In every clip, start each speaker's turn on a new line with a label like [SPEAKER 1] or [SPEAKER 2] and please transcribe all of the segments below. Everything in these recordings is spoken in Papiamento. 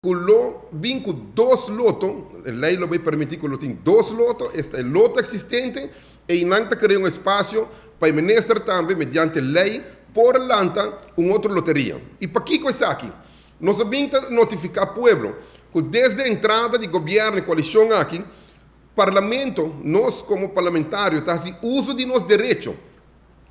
[SPEAKER 1] Ku lo bin ku dos loto, e lei lo bai permití ku lo tin dos loto, esta e loto eksistente, einan ta krea un espasio pa e minister tambe mediante lei por lanta un otro loteria. I pakiko esaki? Nos a bin ta notifiká pueblo ku desde entrada di gobièrnu e koalishon aki, Parlamento, nos komo parlamentario ta hasi uso di nos derecho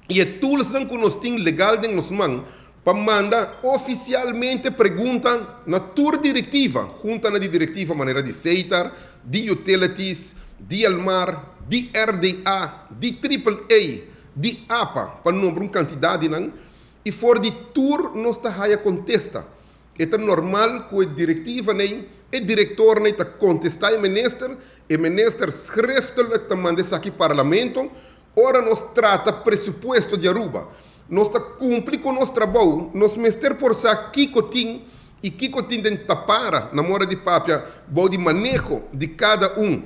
[SPEAKER 1] i e toolsnan ku nos tin legal den nos man pa manda ofisialmente pregunta na tur direktiva, juntanan di direktiva manera di Setar, di Utilities, di Elmar, di RDA, di Triple A, di apa, pa nombra un kantidat di nan, i for di tur nos ta haya kontesta. E ta normal ku e direktivanei, e direktornei ta kontestá e minister, e minister schriftelijk ta manda esaki Parlamento. Ora nos trata presupuesto di Aruba, nos ta kumpli ku nos trabou, nos mester por sa kiko tin i kiko tin den tapara na mora di papia bou di maneho di kada un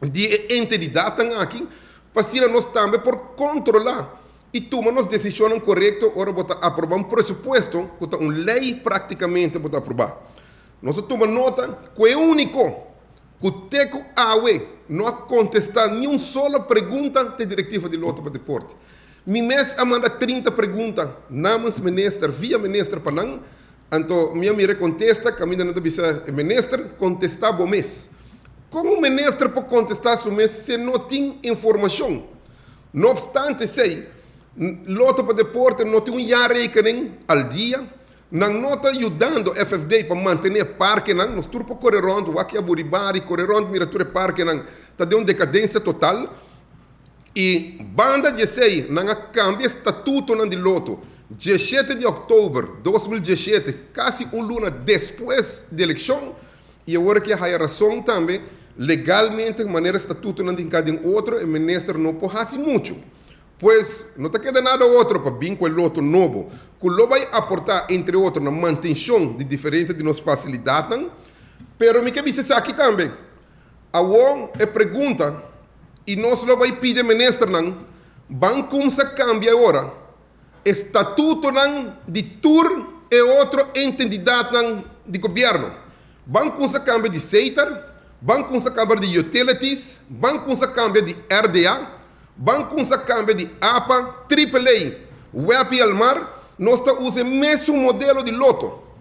[SPEAKER 1] di e entedidatnan aki, pa asina nos tambe por kontrolá i tuma nos desishonnan korekto ora bo ta aprobá un presupuesto ku ta un lei praktikamente bo ta aprobá. Nos a tuma nota ku e úniko ku te ku awe no a kontestá ni un solo pregunta ta e direktiva di Lotto pa Deporte. Mi mes a manda 30 pregunta namens minister, via minister pa nan, anto mi a mira e kontesta kaminda nan ta bisa e minister, kontestá bo mes. Kon un minister por kontestá su mes si e no tin informashon? No opstante esei, Lotto pa Deporte no tin un jaarrekening al dia. Nan no ta yudando FFD pa mantené e parkenan. Nos tur por kore rònt, wak e Aburibari, kore rònt mira tur e parkenan ta den un dekadensia total. I banda di esei nan a kambia e statutonan di Lotto 17 di òktober 2017, kasi un luna despues di elekshon. I awor ke haya rason tambe legalmente manera statutonan tin ka den otro e minister no por hasi muchu. Pues, no ta keda nada otro pa bin ku e loto nobo, ku lo bai aportá entre otro na mantenshon di diferente di nos fasilidatnan. Pero mi ke bisa esaki tambe. Awor e pregunta, i nos lo bai pidi e ministernan, ban kumsa kambia e ora e statutonan di tur e otro entendidatnan di gobièrnu. Ban kumsa kambia di Setar, ban kumsa kambia di Utilities, ban kumsa kambia di RDA, Ban kumsa kambia di apa, Triple A, web i Elmar, nos ta usa e mesun modelo di Lotto.